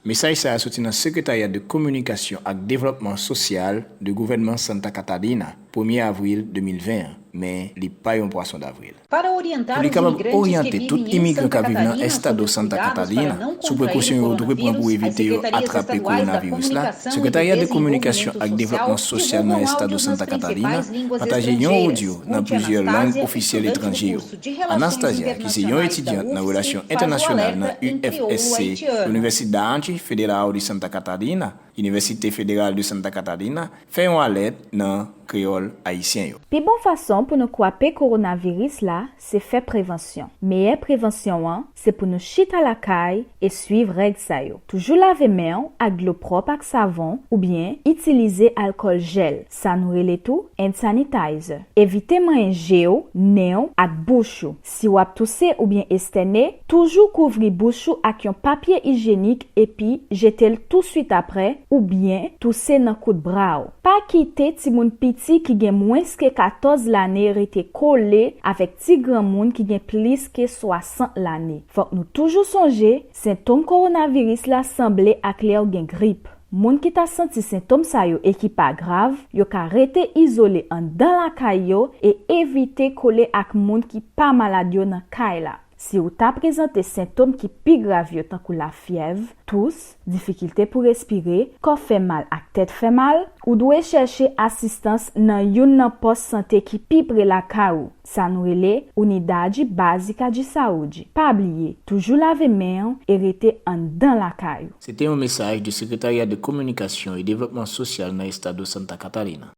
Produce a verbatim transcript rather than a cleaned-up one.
Mesaj sa a soti nan Sekretarya de Kominikasyon ak Devlòpman Sosyal de gouvènman Santa Catarina, premye avril de mil ven an, men li pa yon pwason davril. Pou li kapab oryante tout imigran k ap viv nan Estado Santa Catarina sou prekosyon yo dwe pran pou evite yo atrape kowonaviris la, Sekretarya de Kominikasyon ak Devlòpman Sosyal nan Estado Santa Catarina pataje yon odyo nan plizyè lang ofisyèl etranje yo. Anastasia, ki se yon etidyant nan relasyon entènasyonal nan U F S C, Universidade Federal de Santa Catarina, Inivèsite Federal de Santa Catarina, fè yon alèt nan kreyòl ayisyen yo. Pi bon fason pou nou kwape kowonaviris la, se fè prevansyon. Meyè prevansyon an, se pou nou chita lakay e swiv règ sa yo. Toujou lave men w ak dlo pwòp ak savon oubyen itilize alkòl jèl, sa nou rele tou hand sanitizer. Evite manyen je w, nen w ak bouch ou. Si w ap touse oubyen estène, toujou kouvri bouch ou ak yon papye ijyenik epi jete l touswit apre, oubyen touse nan kout bra w. Pa kite timoun piti ki gen mwens ke katòz lane rete kole avèk ti granmoun ki gen plis ke swasant lane. Fòk nou toujou sonje, sentòm kowonaviris la sanble ak lè w gen grip. Moun ki ta santi sentòm sa yo e ki pa grav, yo ka rete izole anndan lakay yo e evite kole ak moun ki pa malad yo nan kay la. Si w ta prezante sentòm ki pi grav yo tankou lafyèv, tous, difikilte pou respire, kò fè mal ak tèt fè mal, ou dwe chèche asistans nan youn nan pòs sante ki pi pre lakay ou, sa nou rele Unidade Básica de Saúde. Pa bliye, toujou lave men w e rete anndan lakay ou. Se te yon mesaj de Sekretarya de Kominikasyon e Devlòpman Sosyal nan Estado Santa Catarina.